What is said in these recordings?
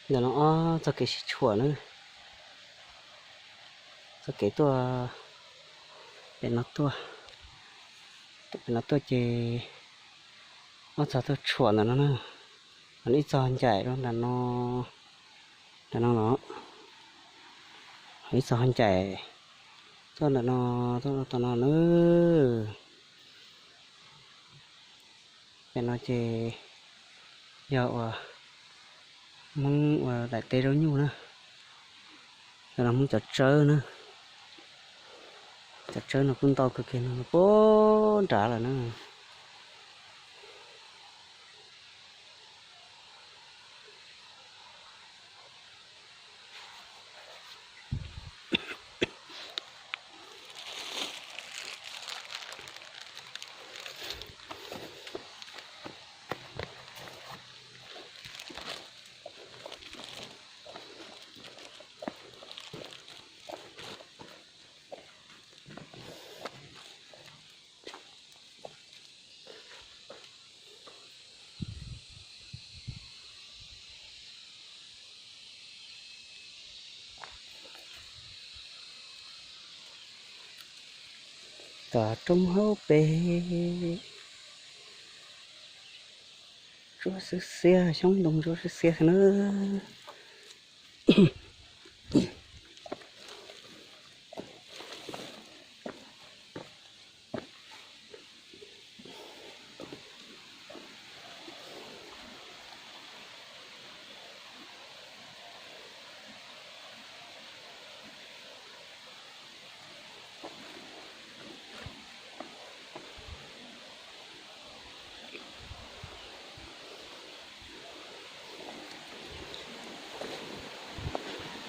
Ntawm no ob txoj kev sib tshuam na, txoj kev tuaj pem no tuaj, pem no tuaj ces ob txog tuaj tshuam ntawm no na. Ib txog ncaim rau ntawm no, ntawm no los ib txog ncaim tuaj ntawm no, tuaj tom no na. Pem no ces yog uas Hmoob uas daim teb zaub nyuj na, ntawm no Hmoob cov tsawb na. Cov tsawb no kuj ntau kawg kiag no, puag nrad lawm na. Tom roob hauv pes, ntsuab xiab xiab, xyoob ntoo ntsuab xiab xiab xwb na.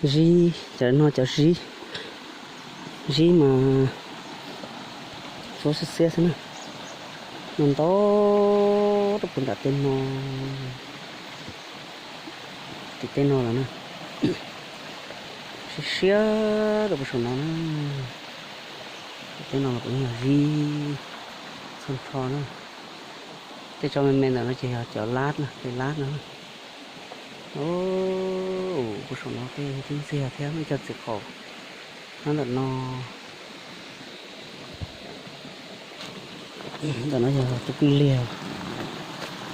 Zib, cov no cov zib, zib mas ntsuab xiab xiab xwb na. No ntau rau puag nram tej no, tim tej no los na, siab siab rau puag saum no na. Tim tej no los kuj yog zib txhua nrho na. Tej tso me me ntawm no ces yog cov lab na, tej lab no. Puag saum no tej twb ntxiag thiab, muaj ib co txiv qaum nyob ntawm no. Ntawm no yog tus kwj liag,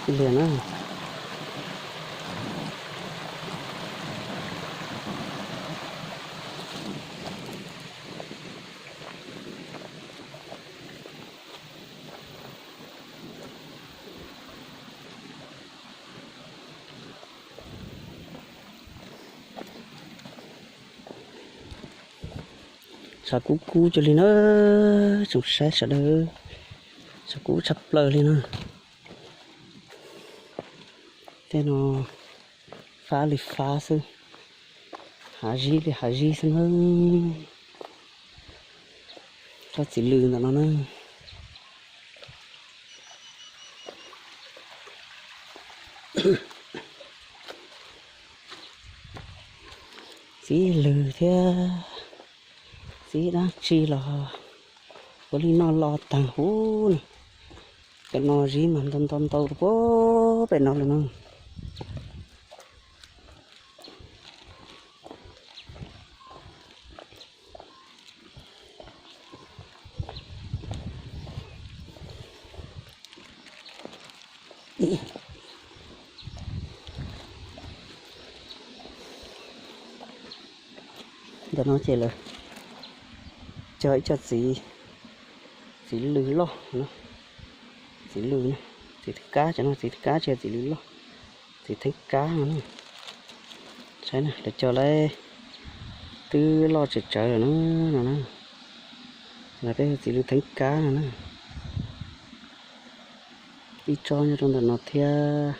kwj liag na. Tshav kub kub cuag li na, tsoom saib sawv daws, tshav kub tshaj plaws li na. Tej no fab li fab xwb, hav zib li hav zib xwb na. Tsob txiv lws ntawm no na. Txiv lws thiab txiv dab tsi los ua li noj lo tag huv na. Cov no zib mas ntau ntau ntau rau puag pem no lawm na. Ntawm no ces lawv cog ib co txiv, txiv lws loj, txiv lws, txiv theeb kab, cov no txiv theeb kab tsis yog txiv lws loj, txiv theeb kab no na. Saib na, lawv cog lawm twb loj tsawv tsawv lawm na, no na. Lawv peb hu txiv lws theeb kab no na. Ib tsob nyob rau ntawm no thiab.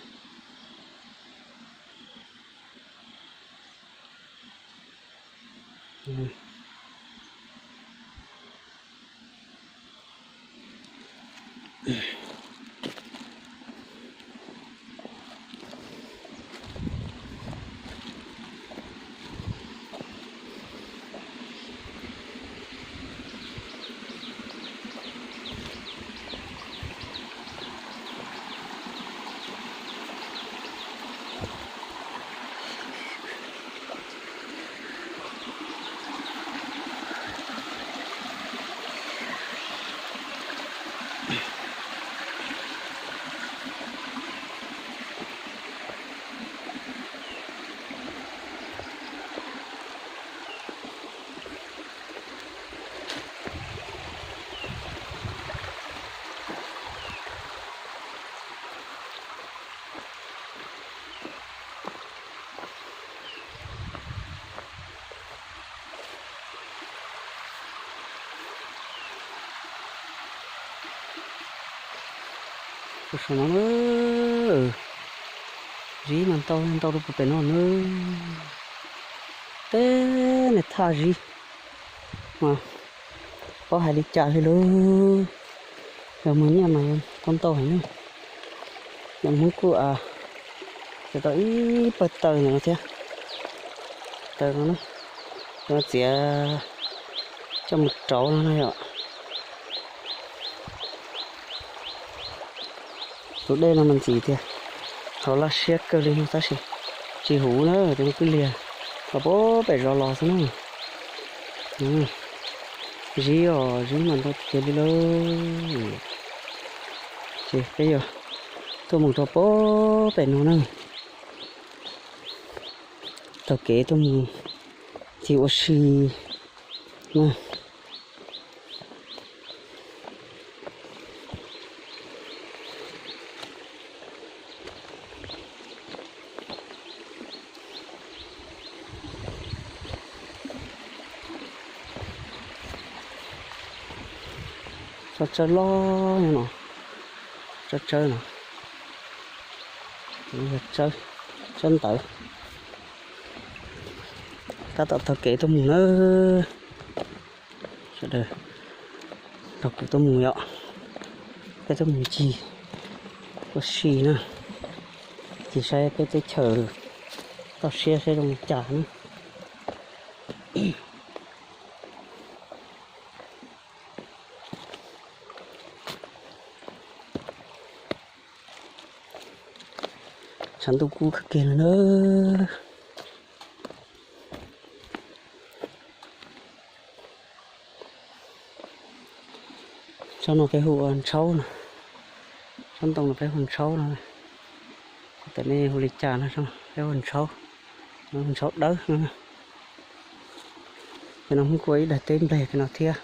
Saum no na, zib mas ntau ntau rau puag pem no na. Teb niag thaj zib mas pab hais li cas li lauj. Yog muag nyiaj mas tau ntau heev na. Yog Hmoob kuj txiav tau ib pawg taws ntawm no thiab. Taws no na, cov txiav coj mus rauv no na yom. Tus dej no mas ntxim tiag, hauv laj siab kawg li no tab sis tsis huv na, tus no twb liag, los puag pem zos los xwb na. Zib os, zib mas ntau tiag tiag li lauj. Ces peb yuav tuaj mus rau puag pem no na, taug kev tuaj mus ncig ua si na. Tsob tsawb loj no, tsob tsawb no, tsawb ntawd. Tab tom taug kev tuaj mus na. Sawv daws nrog kuv tuaj mus yom, peb tuaj mus ncig ua si na, ncig saib peb teb chaws toj siab saib zoo li cas na. Tshav ntuj kub kawg kiag li na. Tsob no peb hu ua ntshaub no, tsob ntoo no peb hu ntshaub no, pem nej hu li cas no, peb hu ntshaub, ntshaub dawb no. Pem no Hmoob kuj ua ib daim teb nplej pem no thiab.